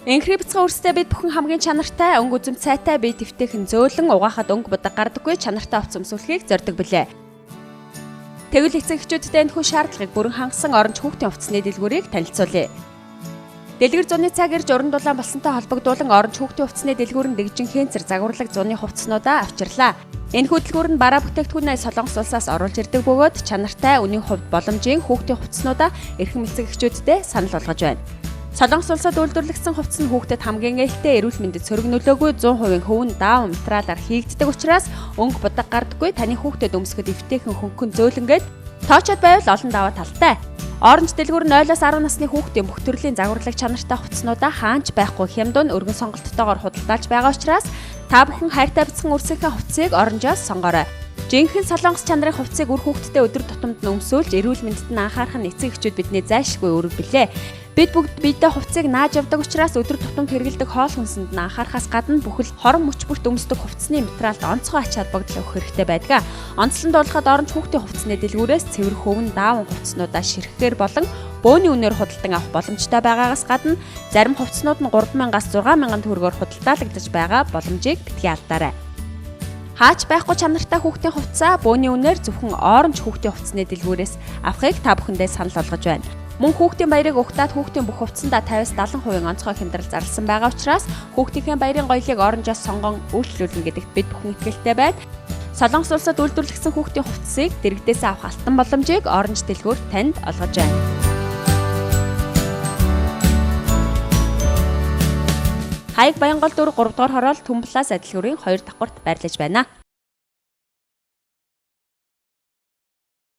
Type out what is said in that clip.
Энхри бяцхан үрстэй бид бүхэн хамгийн чанартай, өнгө үзэм цайтай, бие тэвтэйхэн зөөлөн, угаахад өнгө будаг гардаггүй чанартай хувцас өмсүүлэхийг зорддог билээ. Тэгвэл эцэг эхчүүдтэй энэхүү шаардлагыг бүрэн хангасан Оранж хүүхдийн хувцсны дэлгүүрийг танилцуулъя. Дэлгэр зуны цаг ирж уран дулаан болсонтой холбогдуулан Оранж хүүхдийн хувцсны дэлгүүр нь дэгжин хэнцэр загварлаг зуны хувцснуудаа авчирлаа. Энэхүү дэлгүүр нь бараа бүтээгдэхүүнээ Солонгос улсаас оруулж ирдэг бөгөөд чанартай, үнийн хувьд боломжийн хүүхдийн хувцснуудаа эрхэм эцэг эхчүүдтэй санал болгож байна. Солонгос улсад үйлдвэрлэгдсэн хувцас нь хүүхдэд хамгийн ээлтэй, эрүүл мэндэд сөрөг нөлөөгүй 100% хөвөн даун материалаар хийгддэг учраас өнгө будаг гардаггүй, таны хүүхдэд өмсөхөд эвтэйхэн хөнгөн зөөлөнгээд тоочод байвал олон даваа талтай. Оранж дэлгүүр нь 0-аас 10 насны хүүхдийн бүх төрлийн загварлаг чанартай хувцснуудаа хаанч байхгүй хямдун өргөн сонголттойгоор худалдаалж байгаа учраас та бүхэн хайртай бяцхан үрсийнхээ хувцсыг Оранжоос сонгоорой. Жинхэнэ солонгос чанарын хувцсыг үр хүүхдтэй өдөр тутамд нь өмсүүлж эрүүл мэндэд нь анхаарах нь эцэг эхчүүд бидний зайлшгүй үүрэг билээ. Бид бүгд биедээ хувцсыг нааж явдаг учраас өдөр тутамд хэрэглэдэг хоол хүнсэнд нь анхаарахаас гадна бүхэл хорон мөч бүрт өмсдөг хувцсны материалд онцгой ач холбогдол өгөх хэрэгтэй байдаг. Онцлон дуулахад Оранж хүүхдийн хувцсны дэлгүүрээс цэвэр хөвөн даавн хувцснуудаа ширхгээр болон бөөний үнээр худалдан авах боломжтой байгаагаас гадна зарим хувцснууд нь 3000-аас 6000 төгрөгөөр худалдаалагдаж байгаа боломжийг битгий алдаарай. Хаач байхгүй чанартай хүүхдийн хувцсаа бөөний үнээр зөвхөн Оранж хүүхдийн хувцсны дэлгүүрээс авахыг та бүхэндээ санал болгож байна. Мөн хүүхдийн баярыг угтаад хүүхдийн бүх хувцсандаа 50-70% онцгой хямдрал зарласан байгаа учраас хүүхдийнхээ баярын гоёлыг Оранжоос сонгон үйлчлүүлнэ гэдэгт бид бүхэн итгэлтэй байна. Солонгос улсад үйлдвэрлэгдсэн хүүхдийн хувцсыг дэргэдээс авах алтан боломжийг Оранж дэлгүүр танд олгож байна. Хаяг Баянгол 4 3 дугаар хороол Түмплас адилгүүрийн 2 давхарт байрлаж байна.